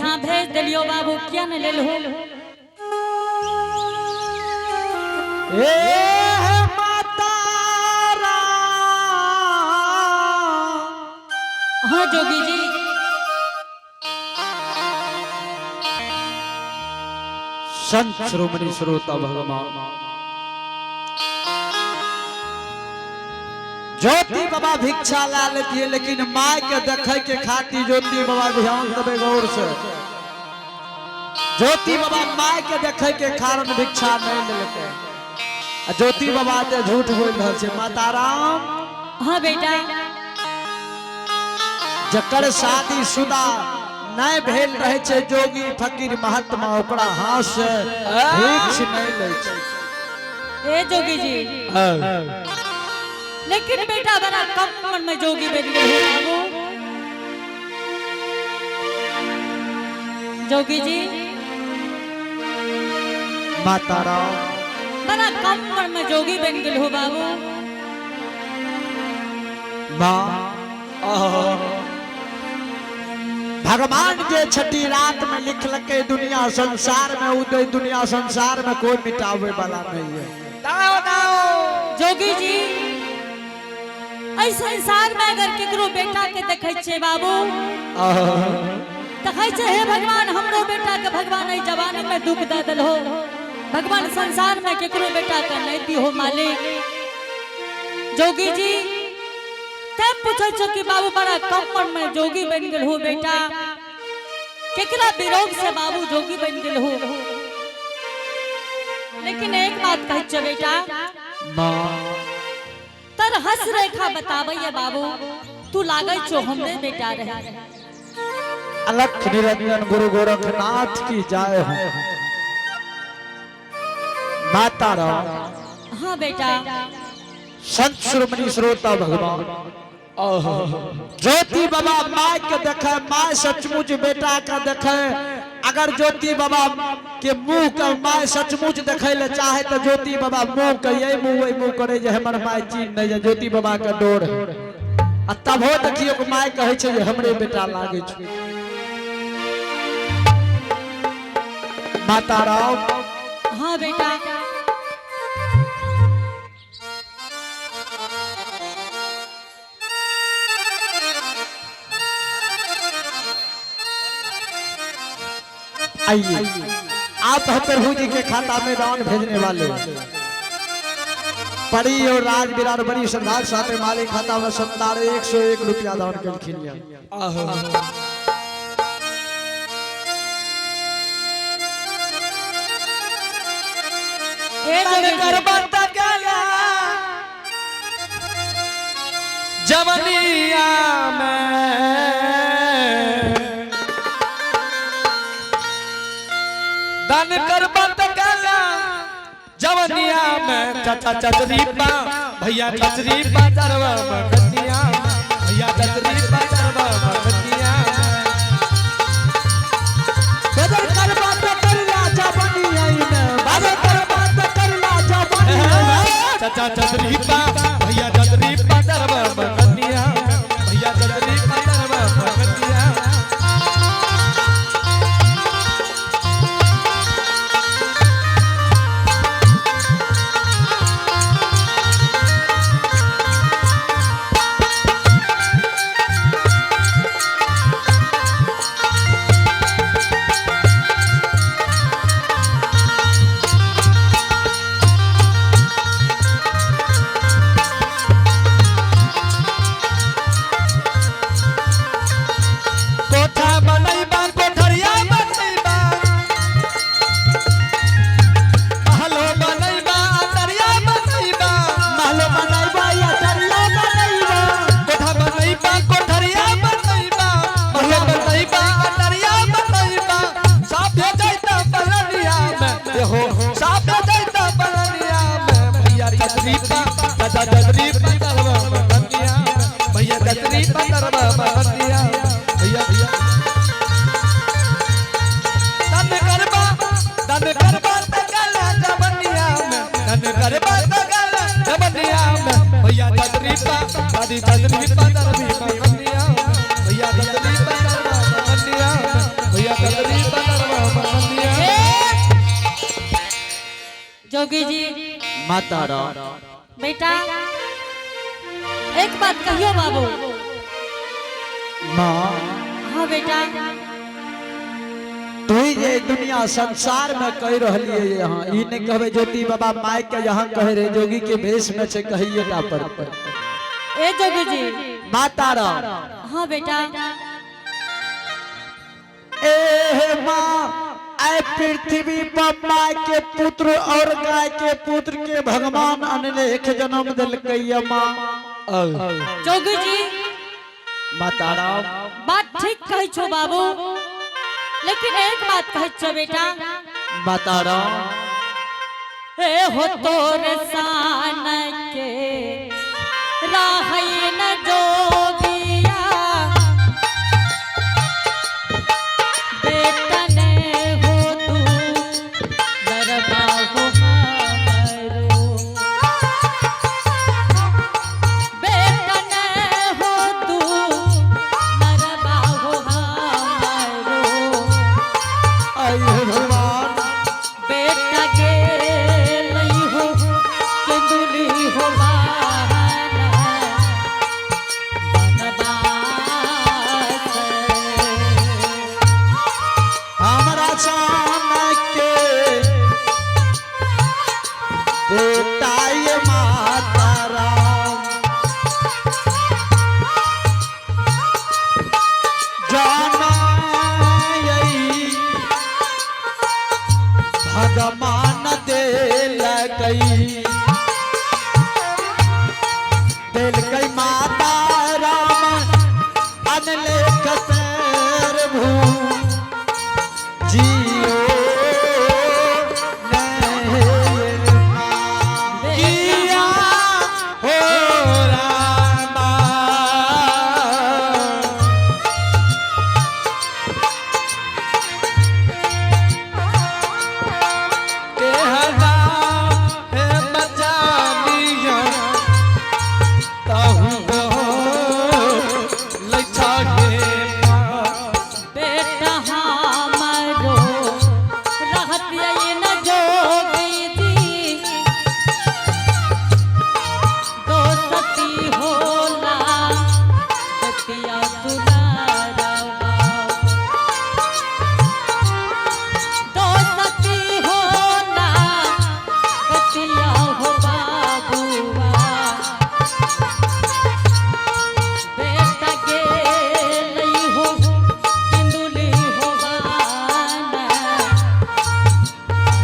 हाँ भेज दिलियो बाबू, क्या न लेलहो? ए माता राम। हाँ जोगी जी। संत श्रोमणी श्रोता भगवान ज्योति बाबा भिक्षा ला लेती है, लेकिन माय के देखे के खातिर ज्योति बाबा ध्यान देवे गौर से। ज्योति बाबा माय के देखे के कारण भिक्षा नहीं लेते। आ ज्योति बाबा ते झूठ बोल रहल छै। माता राम। हाँ बेटा। जकर शादी शुदा नहीं भेल रहे छै जोगी फकीर महात्मा, ओकरा हाथ से भिक्ष नहीं लै छै। ए जोगी जी, लेकिन बेटा बड़ा कम उम्र में जोगी बन गए हो बाबू। जोगी जी। माता राम। बड़ा कम उम्र में जोगी बन गए हो बाबू। माँ, भगवान जे छठी रात में लिखलके दुनिया संसार में, उदय दुनिया संसार में कोई मिटावे वाला नहीं है। जोगी जी, एहि संसार में अगर केकरो बेटा के देखे छे बाबू, त कहै छे हे भगवान हमरो बेटा के भगवान एहि जवानी में दुख दे दलहो, भगवान संसार में केकरो बेटा के नहीं दिहो मालिक। जोगी जी, तब पूछे छो कि बाबू बड़ा कम उम्र में जोगी बन गेल हो बेटा, केकरा विरोग से बाबू जोगी बन गेल हो? लेकिन एक बात कहै छो बेटा, माँ, तर हस रेखा बताबैया बाबू, तू लागै छो हमरे बेटा रहे। अलख निरंजन गुरु गोरखनाथ की जय हो। माता राम। हाँ बेटा। संत श्रोमणी श्रोता भगवान ज्योति बाबा माय के देखे, माय सचमुच बेटा का देखे। अगर ज्योति बाबा के मुंह के माय सचमुच देखे ले चाहे तो ज्योति बाबा मुंह के यही मुंह वही मुंह करे जे हमर माय चीन नहीं है, ज्योति बाबा के डोर है। आ तबो देखियो कि माय कहै छै जे हमरे बेटा लागे छै। माता राम। हाँ बेटा। आइए, आप हैं प्रभु जी के खाता में दान भेजने वाले। परी और राज बिरार बड़ी श्रद्धा साथे मालिक खाता में 101 रुपया दान कलखिन। ए जोगी जी। जवनिया में दान करबत कला जवनिया में, चाचा चचरी पा भैया चचरी पा चरवा मखनिया, भैया चचरी पा चरवा मखनिया। बदल करबत करला जवनिया में, बदल करबत करला जवनिया में। चाचा चचरी पा भैया चचरी पा चरवा मखनिया, भैया चचरी पा चरवा मखनिया। कोठा बनैबा कोठरिया बनैबा, महलो बनैबा दरिया बनैबा, महलो बनैबा या दरिया बनैबा। कोठा बनैबा कोठरिया बनैबा, महलो बनैबा दरिया बनैबा। साफे जैता बलनिया में हो, साफे जैता बलनिया में, भैया चचरी पा चाचा चचरी पा चरवा मखनिया, भैया चचरी पा चरवा मखनिया, भैया भैया तन करबा तन करबा तगला जवनिया में, तन करबा तगला जवनिया में, भैया चचरी पा दादी चचरी पा दरबी मखनिया, भैया चचरी पा दरबा मखनिया, भैया चचरी जोगी जी। माता राम। बेटा, एक बात कहियो बाबू। माँ। हाँ बेटा। तू जे दुनिया संसार में कह रहलिए यहाँ, ई नहीं कहबे ज्योति बाबा माय के यहाँ कहे रहे, जोगी के भेष में से कहिए टा पर। ए जोगी जी। माता राम। हाँ बेटा। ए हे माँ, आए पृथ्वी पर माय के पुत्र और गाय के पुत्र के भगवान अनेक जन्म दिलकै माँ। जोगी जी। माता राम। बात ठीक कहै छो बाबू, लेकिन एक बात कहै छो बेटा। माता राम। ए हो तोर सान के राहै न जोगिया, बेटा ने हो तू दरबा हो हमरो, बेटा ने हो तू दरबा हो हमरो। आई हे भगवान। बेटा के लई हो केंदुली हो बाना बनवास। हमरा सान के बेटा ये माता राम जाना यही भगवान देलकै, देलकै माता राम अनलेख भू जियो नहीं किया हो रामा। के हरा हे बचालिया तहु हो लच्छा के माँ। बेटा हमरो रहत ये न जोगी जी, दोस्ती होला बतिया दुलारवा, दोस्ती होला बतिया हो बाबुआ। बेटा के लई हो किंदुली हो बाना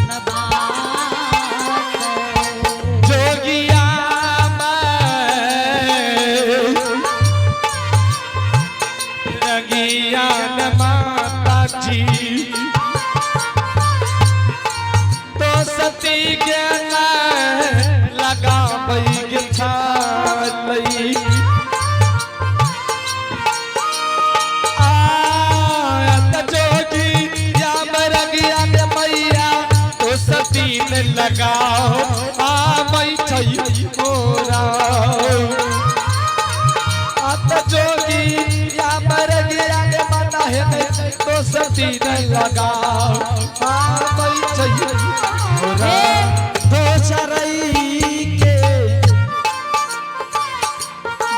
बनवास। जोगिया मैं रगिया न माता जी, तो सती के लगा के छालई आयत जोगी या मरगिया ने मैया, तो सती ने लगाओ आ मई छई मोरा। आत जोगी या मरगिया ने माता है, तो सती ने लगाओ आ मई छई मोरा। दोसरई के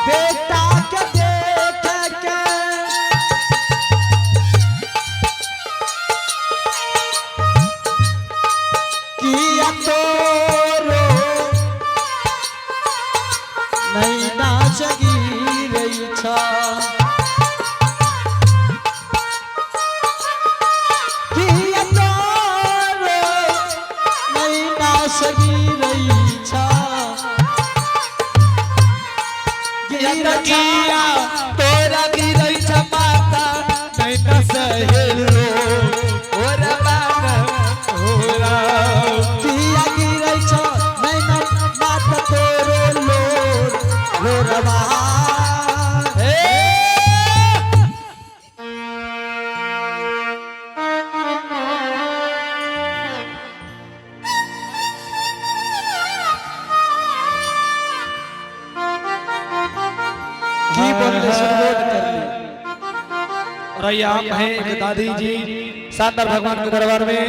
बेटा के देख के किया तोरो नैना जगी छा, किया तोरो नैना सगी छा, गिर किया तोरा गिरै छ माता नहीं न सहेलो ओरा बाना ओरा। किया गिरै छ नैना माता तोरो लोर लोरवा। हे। की बोलले सुनबोध करली। और ये आप हैं एक दादी जी शानदार भगवान के दरबार में।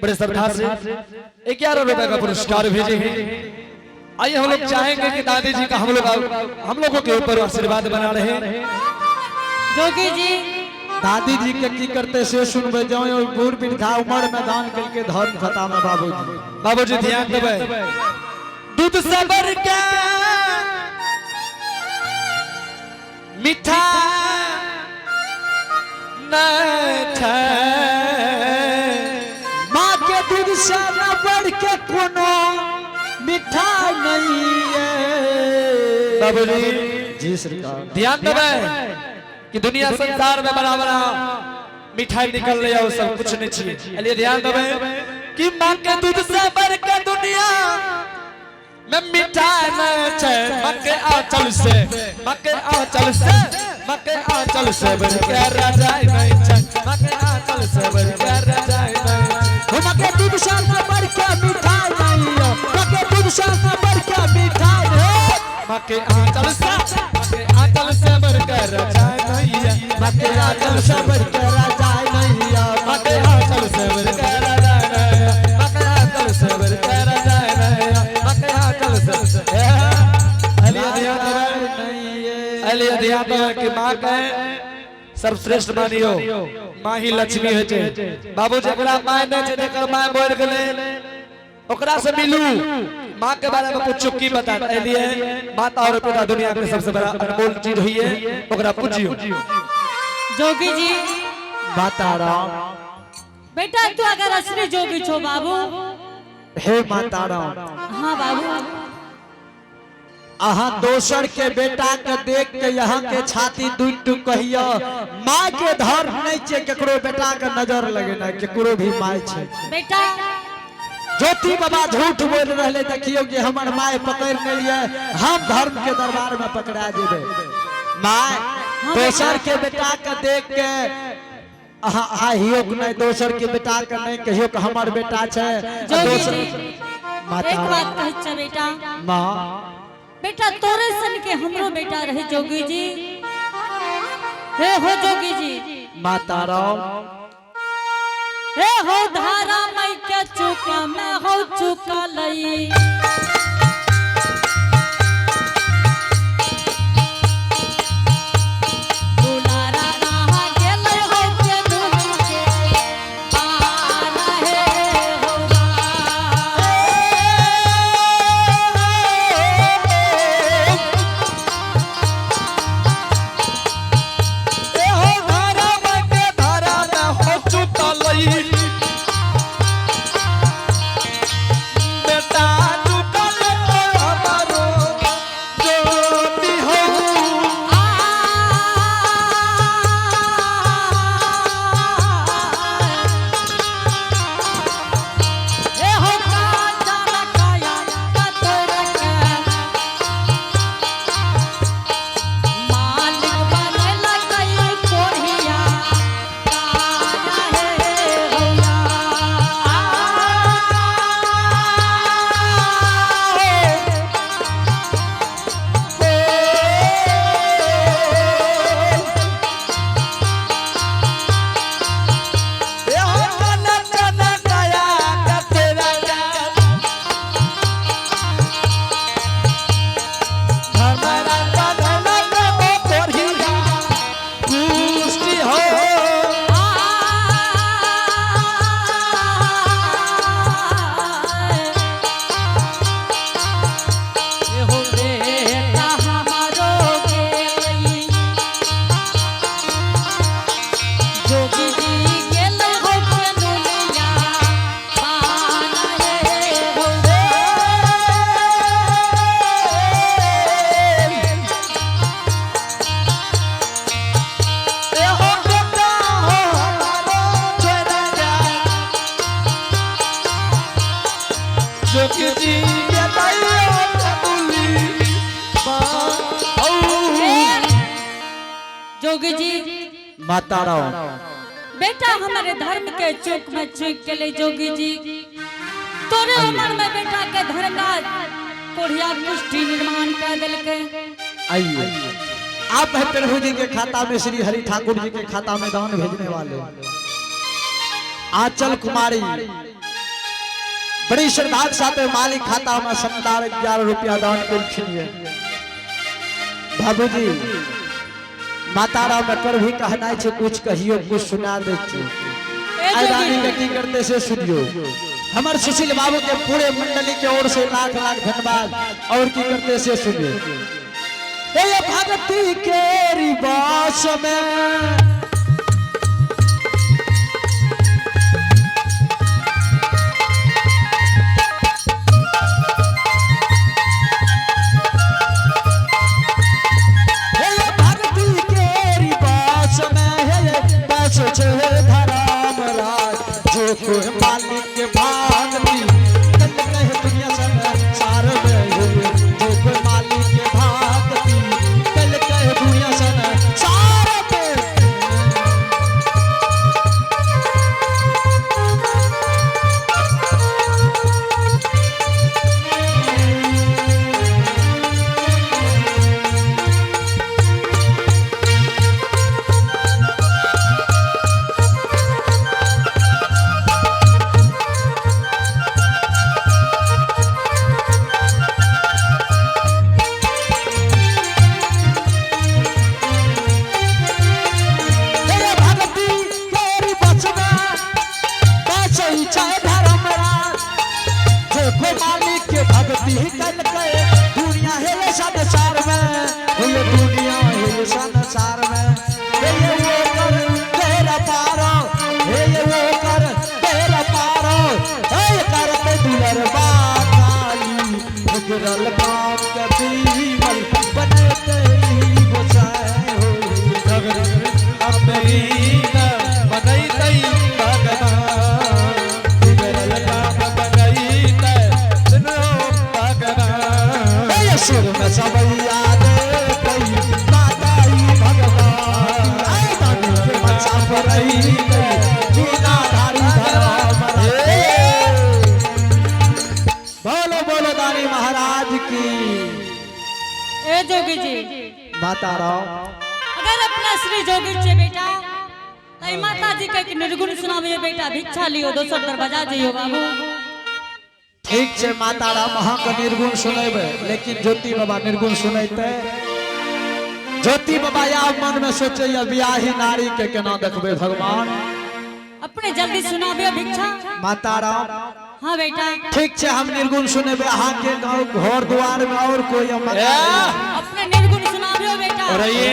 बड़े श्रद्धा से 11 रुपए का पुरस्कार भेजे हैं। आइए, हम लोग चाहेंगे कि दादी जी का हम लोगों के ऊपर आशीर्वाद बना रहे। जोगी जी। दादी जी के की करते से सुनबे जो बूढ़ वृद्धा उम्र में दान करके धर्म खता में बाबूजी। बाबूजी, ध्यान देबै। दूध से बढ़ के मीठा नहीं छै। माँ के दूध से न बढ़ के कोनो मिठाई नहीं है। बाबूजी। जी सरकार। ध्यान देबै कि दुनिया संसार में बड़ा बड़ा मिठाई निकल रही है, वो सब कुछ नहीं चाहिए। इसलिए ध्यान देबै कि माँ के दूध से बढ़ के दुनिया में मिठाई नहीं छै। माँ के आंचल से, माँ के आंचल से, माँ के आंचल से बढ़ के रजाई नहीं छै। माँ के आंचल से बढ़ के रजाई नहीं छै। माँ के दूध से न बढ़ के मिठाई नहीं है। माँ के दूध से न बढ़ के मिठाई है। माँ के आंचल से, माँ के आंचल से बढ़ के रजाई नहीं है। माँ के आंचल से बढ़ के रजाई नहीं है। माँ के आंचल से बढ़ के रजाई नहीं है। माँ के आंचल से बढ़ के रजाई नहीं है। माँ के आंचल से। अलिया ध्यान देबै। नहीं है। अलिया ध्यान देबै कि माँ के सर्वश्रेष्ठ मानियो। माँ ही लक्ष्मी होइ छै बाबू। जकरा माय नहि छै, जकर माय मरि गेलै, ओकरा से मिलू, माँ के बारे में पूछो, की बता। एलिए माता और पिता दुनिया के सबसे बड़ा अनमोल चीज हुई है, ओकरा पूछियो। जोगी जी। माता राम। बेटा, तू अगर असली जोगी छो बाबू। हे माता राम। हाँ बाबू। अहाँ दोसर के बेटा के देख के यहाँ के छाती दुख दुख कहियो, माँ के धर्म नहीं छे केकरो बेटा के नजर लगे ना, केकरो भी माय छे। बेटा। ज्योति बाबा झूठ बोल रहे। देखियो कि हमर माय पकड़ नहीं लिए, हम धर्म के दरबार में पकड़ा जेबे। माय दोसर के बेटा के देख के अहाँ आहियो के नहीं, दोसर के बेटा के नहीं कहियो कि हमर बेटा छे आ जोगी दोसर जी। माता। एक बात कहै छ बेटा। माँ। बेटा, तोरे सन के हमरो बेटा रहे जोगी जी। हे हो जोगी जी। माता राम। हे हो धारा मई के चुका मैं हो चुका लई। दुलारा कहाँ गेलै हो के दुनू के पार हे हो। ए हो धारा के धारा में हो चुकलई, बेटा चुकल तो हमारो ज्योति हो। हे हो कांचन काया कतोर के मालिक बनल कई कोढ़िया काया हे होया। ए हो कांचन काया कतरा हमारा बदल को कोढ़िया पुष्टि हो। हो बेटा हमारो गेलई, जोगी जी गेलै हो के नुनिया पान हे हो। ए हो बेटा हो हमारो छोरा जोगी जी के दैयो कबूली बाऊ। जोगी जी। माता राम। बेटा, हमारे धर्म के चूक में चूक के जोगी जी, तोरे उम्र में बेटा के धर्मराज कोढ़िया कुष्ठी निर्माण कर दिलके। आइए, आप है प्रभु जी के खाता में, श्री हरि ठाकुर जी के खाता में दान भेजने वाले आंचल कुमारी। बड़ी श्रद्धा के साथ मालिक खाता में शानदार 11 रुपया दान कलखिन। बाबूजी, माता राम एकर भी कहना छै, कुछ कहियो, कुछ सुना दे छै। ए आइ रानी जोगी के जी। की करते से सुनियो। हमर सुशील बाबू के पूरे मंडली के ओर से लाख लाख धन्यवाद। और की करते से सुनियो। ए भक्ति के रिवास में हे भक्ति के रिवास में, हे बस छे धराम राज, जो कोई मालिक के भागती कल कहे दुनिया संसार में, हे जो कोई मालिक के भागती कल कहे दुनिया संसार में। हे भक्ति केरी बचना बसै छै धर्म राज, जो कोई मालिक के भक्ति कल के दुनिया है संसार में, हे दुनिया है संसार में, हे वो कर तेरा पारो, हे वो कर तेरा पारो, हे करते दुलर बाकाली बिगड़ल काम के बीमल बनते ही गोसाई हो। हे सुर में सबैया देतई माताई भगवान, आय दानी के मच्छा परई बिना धारी धरम रे। बोलो बोलो दानी महाराज की। ए जोगी जी। माता राम। अगर अपना श्री जोगी छे बेटा, तई माता जी के एक निर्गुण सुनावियो बेटा, भिक्षा लियो, दोसर दरवाजा जइयो बाबू। ठीक छै माता राम, अहाँके निर्गुण सुनेबै, लेकिन ज्योति बाबा निर्गुण सुनेतै? ज्योति बाबा या मन में सोचैया बियाही नारी के केना देखबै भगवान। अपने जल्दी सुनावियो भिक्षा। माता राम। हाँ बेटा। ठीक छै, हम निर्गुण सुनेबै। अहाँके गाँव घर द्वार में और कोई हम अपने निर्गुण सुनावियो बेटा। और ये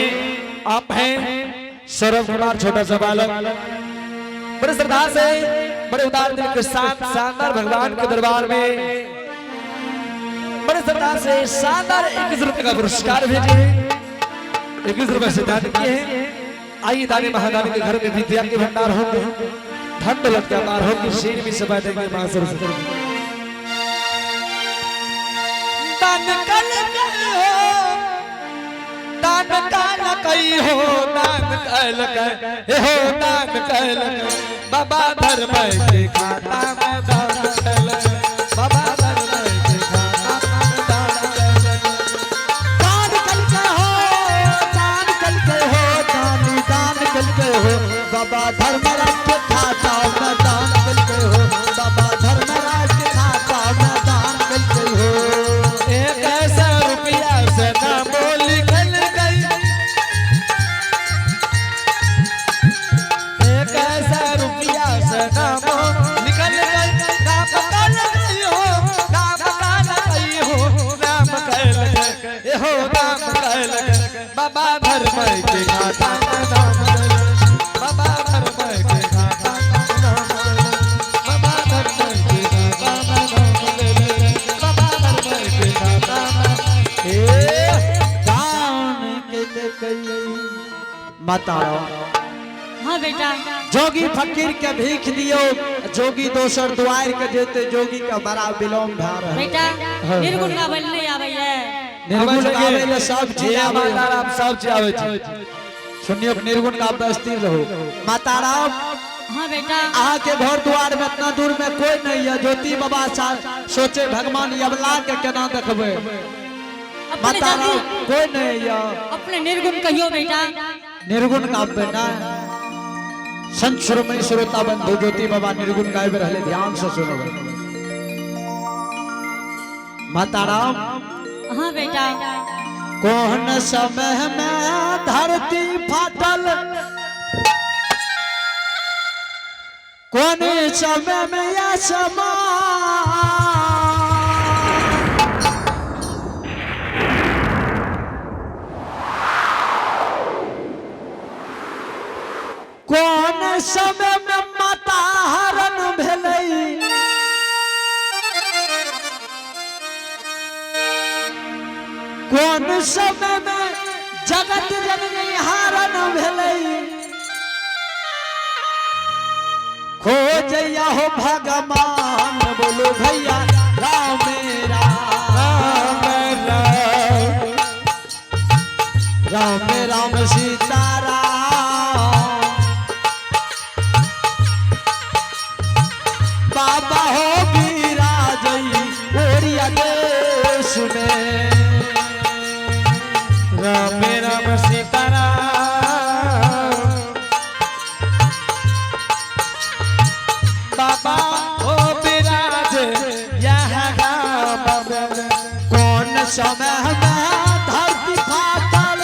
आप हैं सौरभ कुमार, छोटा सा बालक, बड़े श्रद्धा से, बड़े उदार दिल के साथ शानदार भगवान के दरबार में बड़े श्रद्धा से शानदार 21 रुपए का पुरस्कार भेजे हैं। 21 रुपए से दान किए हैं। आइए, दानी महादानी के घर में विद्या के भंडार होंगे, धन दौलत के अपार होंगे, शेर भी सभा देंगे मां सरस्वती। दान कल हो, दान काल कई हो, दान कैल के हो, दान कैल बाबा धर्म के खाता में, दान कैल बाबा धर्म के खाता में, दान कैल। दान कल के हो, दान कल के हो, दानी दान कल के हो, बाबा धर्मराज के खाता में दान कल के हो, बाबा धर्मराज के खाता में दान कल के हो। एक ऐसा रुपया से नाम लिखल गई, एक ऐसा रुपया से नाम लिखल गई, नाम काल गई हो, नाम काल गई हो, नाम कैल गई हो, नाम कैल गई बाबा धर्म के खाता में नाम कैल, बाबा धर्म के खाता में नाम कैल, बाबा धर्म के खाता में नाम कैल, बाबा धर्म के खाता में। ए दान कल कई माता राम। हाँ बेटा। जोगी फकीर के भीख दियो, जोगी दोसर द्वार के जेते, जोगी का बड़ा विलोम भा रहल। बेटा, निर्गुण गावल नहीं आबै है? निर्गुण गावे ले सब चीज जय आवे। माता राम, सब चीज आवे छै। सुनियो, निर्गुण गावे स्थिर रहो माता राम। हाँ बेटा। अहाँ के घर द्वार में इतना दूर में कोई नहीं है। ज्योति बाबा सोचे भगवान यवला के केना देखबै। अपने माता जल्दी राम, कोई नहीं है। अपने निर्गुण कहियो बेटा। निर्गुण गावे ना। संत श्रोमणी श्रोता बंधु, ज्योति बाबा निर्गुण गाबि रहले, ध्यान से सुनबै। माताराम। हाँ बेटा। कौन समय में धरती फाटल, कौन समय में आसमान, कौन समय में माता हरण भेलै, कौन समय में जगत जननी हरण भेलै, खोजैया हो भगवान, बोलो भैया राम राम राम राम राम सीता राम, बाबा हो विराजई ओरिया देश में। राम राम सीताराम, बाबा हो विराज यहाँ राम। कौन समय में धरती फाटल,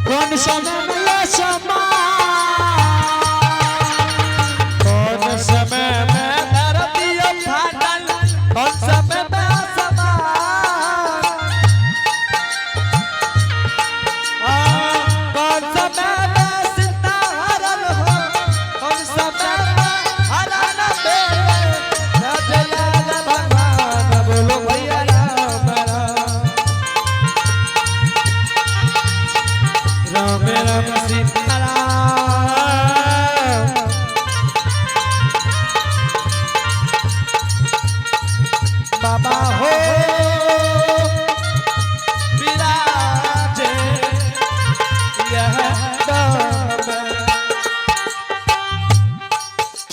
कौन समय में आसमान, कौन समय में धरती फाटल, कौन समय में आसमान, कौन समय में सीता हरण हो, कौन समय में हरण भेल, जय भगवान, बोलो भैया राम राम राम राम सीताराम, बाबा हो विराजे यह धाम।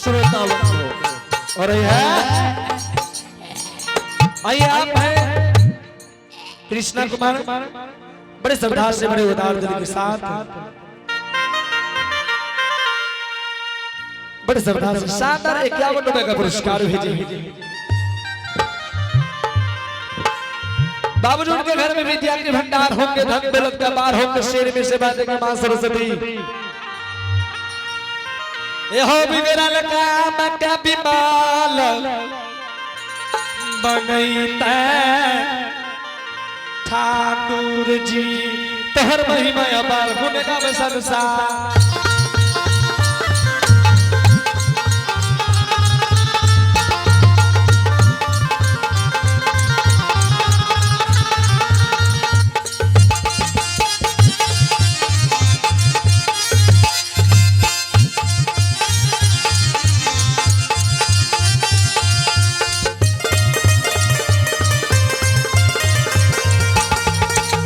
श्रोता बंधु, और यह आइए आप हैं कृष्णा कुमार, बड़े श्रद्धा से बड़े उदार दिल के साथ बड़े श्रद्धा से शानदार 51 रुपए का पुरस्कार भेजे। बाबूजी उनके घर में विद्या के भंडार होंगे, धन दौलत का बार होंगे, शेर में से बातें मां सरस्वती। एहो बिगड़ल काम का बिमाल बनैते ठाकुर जी, तोहर महिमा अपार गुण गावे संसार।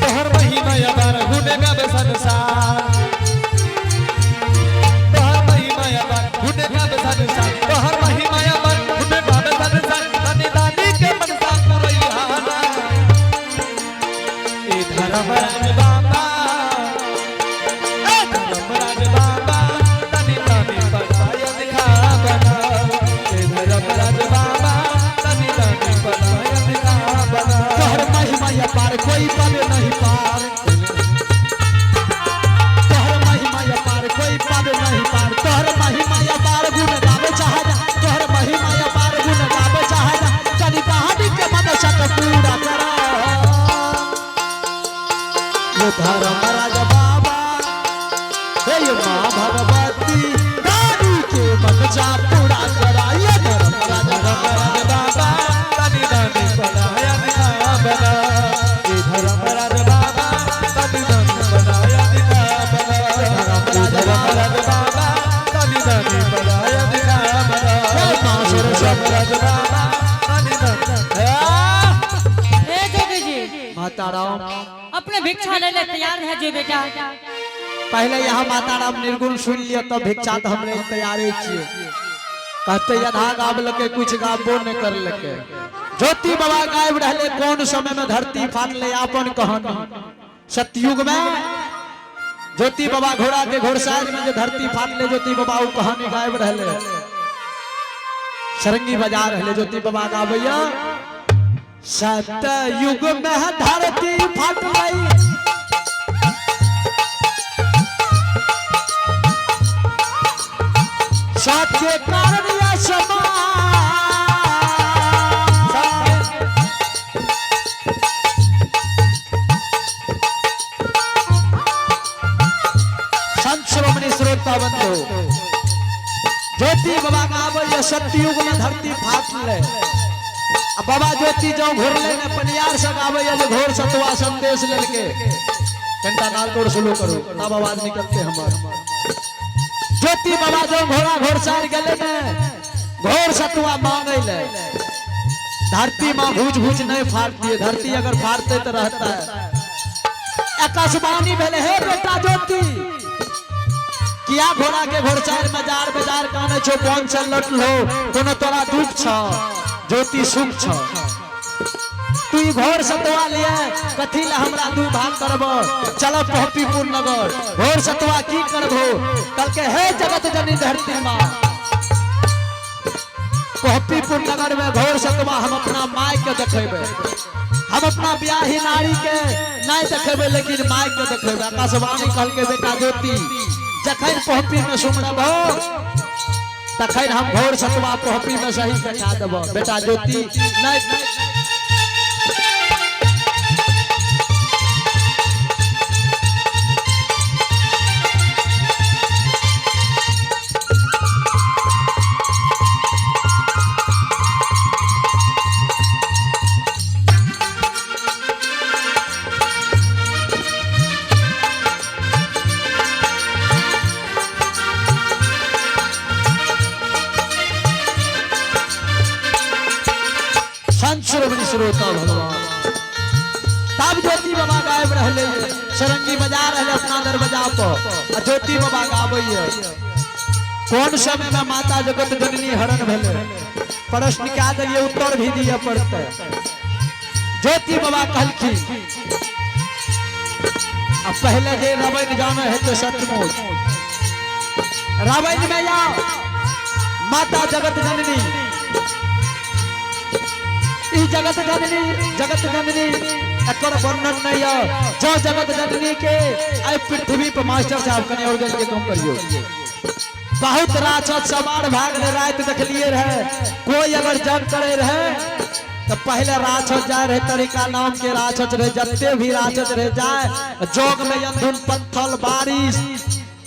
तोहर महिमा अपार गुण गावे संसार, तोहर महिमा अपार गुण गावे संसार, तोहर महिमा अपार गुण गावे संसार, दानी दानी के मनसा पुरैया। ए धर्मराज बाबा, ए धर्मराज बाबा, तनी तनी पताय दिखा बना। ए धर्मराज बाबा, तनी तनी पताय दिखा बना। तोहर महिमा अपार कोई पावे नहीं पार, तोहर महिमा अपार कोई पावे नहीं पार, तोहर महिमा अपार गुण गावे चाहता, तोहर महिमा अपार गुण गावे चाहता, तनी कहानी के मनसा के पूरा करा। ये धर्मराज बाबा, हे ये माँ भगवती दानी के मनसा पूरा करा। ये धर्मराज धर्मराज बाबा, तनी तनी पताय दिखा बना। ए धर्मराज बाबा, तनी तनी पताय दिखा बना। ए धर्मराज बाबा, तनी तनी पताय दिखा बना। धर्मराज बाबा, तनी तनी। ए जोगी जी, माता राम अपने भिक्षा ले ले तैयार है जो बेटा। पहले यहाँ माता राम निर्गुण सुन लिया तब भिक्षा तो हमरे तैयारी छिए। कहते आधा गाब लके कुछ गाबो न कर लके। ज्योति बाबा गायब रहले कौन समय में धरती फाटले, आपन कहानी सतयुग में ज्योति बाबा घोड़ा के घोड़सार में जो धरती फाटले ज्योति बाबा उ कहानी गायब रहले, सरंगी बजा रहले ज्योति बाबा गाबैया। सतयुग में धरती फाटलै, सत्य कारण असमान। संत श्रोमणी श्रोता बंधु, ज्योति बाबा गाबैया सतयुग में धरती फाटलै। आ बाबा ज्योति जो घोरले ने पनियार से गाबैया जे घोर सतुआ संदेश लेलके। घंटा नाल तोड़ स्लो करू तब आवाज निकलते हमर। ज्योति बाबा जो घोड़ा घोड़सार गेले ने घोर सतुआ मांगे ले, धरती मां घूच घूच नहीं फाड़ती है, धरती अगर फाड़ते तो रहता है। आकाशवाणी भेले, हे बेटा ज्योति, किया घोड़ा के घोड़सार में जार बेजार काने छो, कौन से लटलो, कोनो तोरा दुख छ ज्योति सुख छ, तू ई घोर सतुआ लिए कथी ले हमरा दू भाग करब, चल पहपीपुर नगर, घोर सतुआ की करबो। कल के हे जगत जननी धरती मां, पहपीपुर नगर में घोर सतुआ हम अपना my के देखेबे, हम अपना ब्याही नारी के नहीं देखेबे लेकिन my के देखेबे। आकाशवाणी कहल के बेटा ज्योति, जखन पहपी में सुमरबो तखन हम घोर सतुआ पहपी में सही देखा देबो। बेटा ज्योति नहीं संत श्रोमणी श्रोता भगवान, तब ज्योति बाबा गायब रहले, सरंगी बजा रहले अपना दरवाजा पर, आ ज्योति बाबा गाबैया। कौन समय में माता जगत जननी हरण भेले, प्रश्न क्या दिए उत्तर भी दिए पड़ते। ज्योति बाबा कहलखिन, आ पहले जे रामायण जाने है तो सचमुच रामायण में जाओ माता जगत जननी, ई जगत जननी, जगत जननी एकर वर्णन नहीं है। जो जगत जननी के आई पृथ्वी पर मास्टर साहब कने और के कम करियो, बहुत राक्षस सवार भाग रहे, रात देखलिए रहे, कोई अगर जग करे रहे तो पहले राक्षस जाए रहे, तरीका नाम के राक्षस रहे, जते भी राक्षस रहे जाए जोग में अंधुन पत्थर बारिश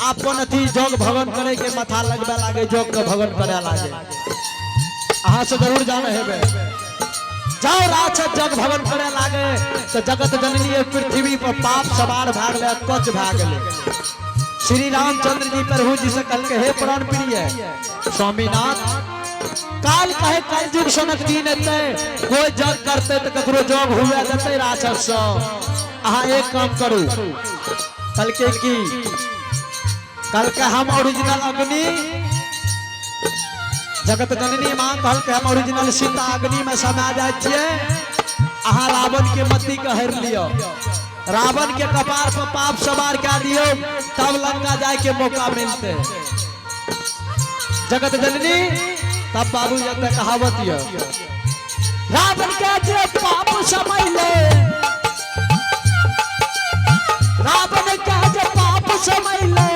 अपन अथी जोग भवन करे के माथा लगबे लागे, जोग के भवन करे लागे। अहाँ से जरूर जाने हेबे, जाओ राक्षस जग भवन करे लागे तो जगत जननी पृथ्वी पर पाप सवार भाग ले, कच भाग ले। श्री रामचंद्र जी प्रभु जी से कल के हे प्राण प्रिय स्वामीनाथ, काल कहे कल युग सनक दिन एते, कोई जग करते तो ककरो जग हुए देते राक्षस से। अहाँ एक काम करू, कल के की कल के हम ओरिजिनल अग्नि जगत जननी मां कहल के हम ओरिजिनल सीता अग्नि में समा जाए छियै, अहाँ रावण के मति के हर लियो, रावण के कपार पर पाप सवार कए दियो, तब लंका जाए के मौका मिलते। जगत जननी तब बाबू जब कहावत यो, रावण के जे पाप समैले, रावण के जे पाप समैले,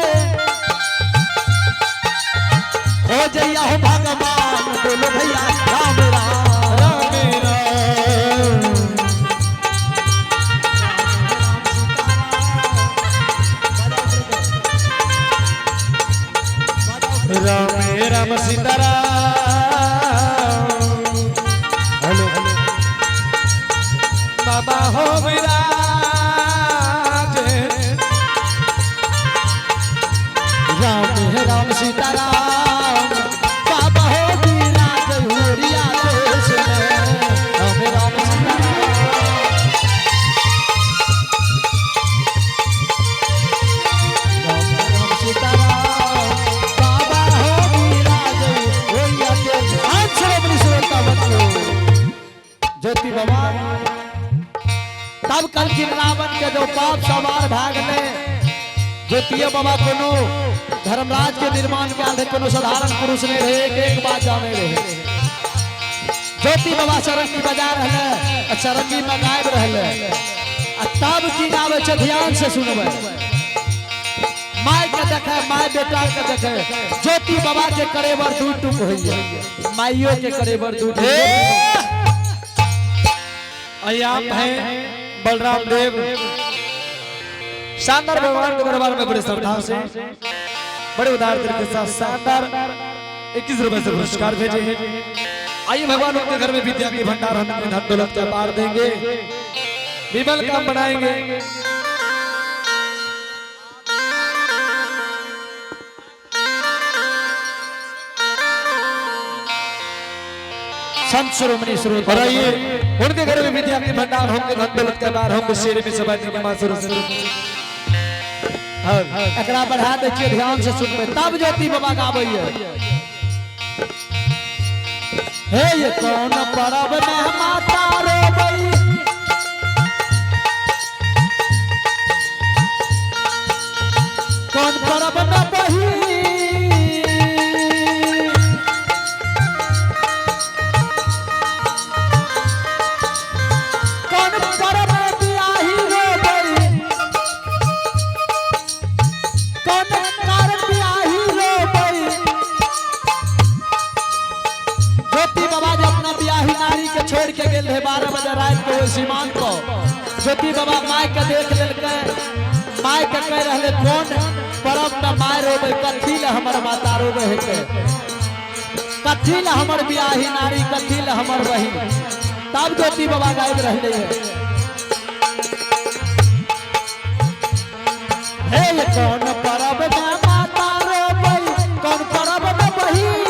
हो जइया हो भगवान, बोलो भैया राम राम राम राम। राम राम सीताराम। हेलो हेलो बाबा हो विराज, राम राम सीताराम बाबा हो विराज, होरिया देश में राम राम सीताराम। राम राम सीताराम बाबा हो विराज, होरिया देश। आज श्रोमणी श्रोता बंधु, ज्योति बाबा तब कल की रावण के जो पाप सवार भाग ले, ज्योतिय बाबा कोनो धर्मराज के निर्माण कयल रहे, कोनो साधारण पुरुष नहीं रहे, एक एक बात जाने रहे। ज्योति बाबा चरंगी बजा रहे आ चरंगी में गायब रहे आ तब की गावे छै, ध्यान से सुनबै। माय के देखे, माय बेटा के देखे, ज्योति बाबा के करेबर दू टुक होइए, माइयो के करेबर दू टुक। आप हैं बलराम देव शानदार भगवान के दरबार में बड़े श्रद्धा से बड़े उदार दिल के साथ शानदार 21 रुपए से पुरस्कार भेजे हैं। आइए भगवान उनके घर में विद्या के भंडार हम धन दौलत का पार देंगे, विमल काम बनाएंगे। संत शिरोमणि श्रोता और आइए उनके घर में विद्या के भंडार होंगे, धन दौलत का बार होंगे, शेर में सबाई के मां सरस्वती। एकरा बढ़ा दै छियै, ध्यान से सुनबै तब ज्योति बाबा गाबैये। हे ये कौन परब में माता रोबै, कौन परब में बही, कौन परब में बियाही रोबै, कौन कारण बियाही रोबै। ज्योति बाबा जे अपना बियाही नारी के छोड़ के गेल रहे 12 बजे रात के ओहि सीमान पर, ज्योति बाबा my के देख लेलकै, my के कह रहले कौन परब में my रोबै, कथी ले हमर माता रोबै है के, कथी ले हमर बियाही नारी, कथी ले हमर बहिन। तब ज्योति बाबा गायब रहले है। हे कौन परब में माता रोबै, कौन परब में बहिन,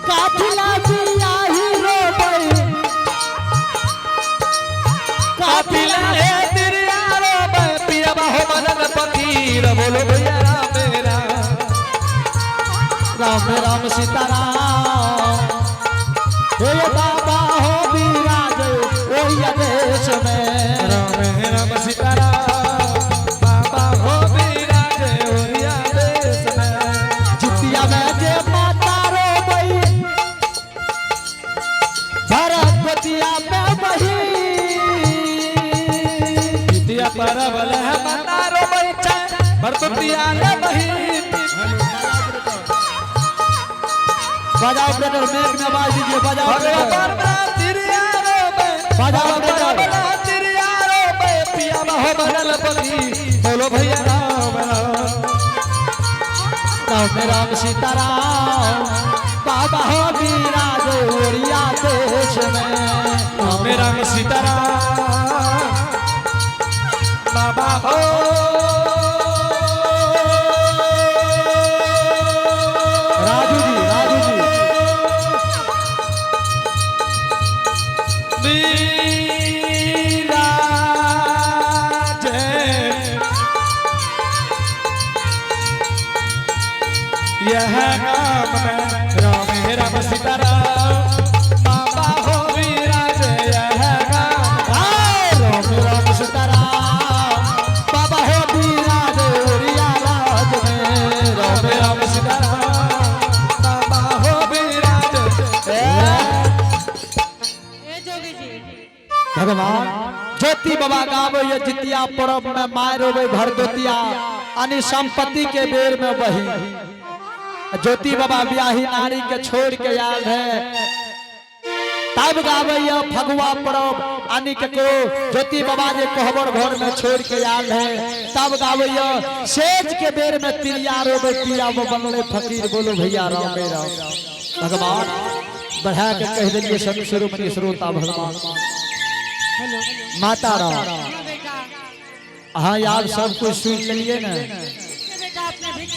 काफिला बियाही रोबै, काफिला हे तिरिया रोबै, पिया हो मनन फकीर, बोलो भैया राम राम राम राम सीता राम। हे बाबा हो विराज ओहि देश में, राम राम सीता राम, बाबा हो विराज ओहि देश में। जितिया में जे माता रोबै, भरत गोतिया में बही, जितिया परब ले माता रोबै छै, भरतुतिया ले बही। बजाओ ब्रदर, मेघ में आवाज दीजिए, बजाओ ब्रदर। बजाओ ब्रदर। पिया हो बनल पति, बोलो भैया राम राम राम राम सीता राम, बाबा हो विराज ओरिया देश में, राम राम सीता राम, बाबा हो राजू जी, राजू जी विराज। यह नाम में राम राम सीता राम, बाबा हो विराज यह नाम। राम राम सीता राम, बाबा हो विराज ओरिया राज में, राम राम सीता राम, बाबा हो विराज। ए जोगी जी भगवान ज्योति बाबा गावे ये जितिया परब में my रोवे भरदोतिया अनि संपत्ति के बेर में बही। ज्योति बाबा ब्याही नारी के छोड़ के आयल है, तब गावे ये फगुआ परब अनि केकरो ज्योति बाबा जे कोहबर घर में छोड़ के आयल है, तब गावे ये सेज के बेर में तिरिया रोवे पिया वो बनले फकीर, बोलो भैया राम राम। भगवान बढ़ा के कह दिलिए संत शिरोमणि श्रोता भगवान माता राम। हाँ यार सब कुछ सुन लिए ना।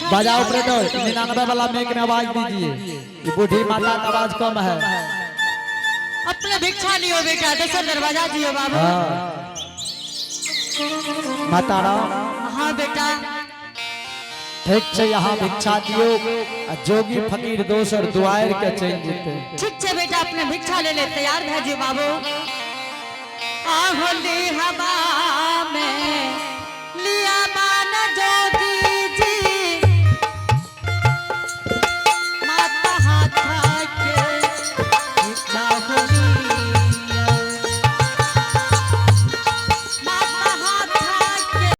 बजाओ ऑपरेटर 99 वाला मेक में आवाज दीजिए, ये बूढ़ी माता का आवाज कम है। अपने भिक्षा लियो बेटा, दसर दरवाजा जियो बाबू। हाँ। माता राम। हाँ बेटा ठीक है, यहाँ भिक्षा दियो आ जोगी फकीर दोसर दुआर के चल जेते। ठीक है बेटा, अपने भिक्षा ले ले, तैयार भए जियो बाबू। आहोली हवा में लिया बान जोगी जी। माता हाथा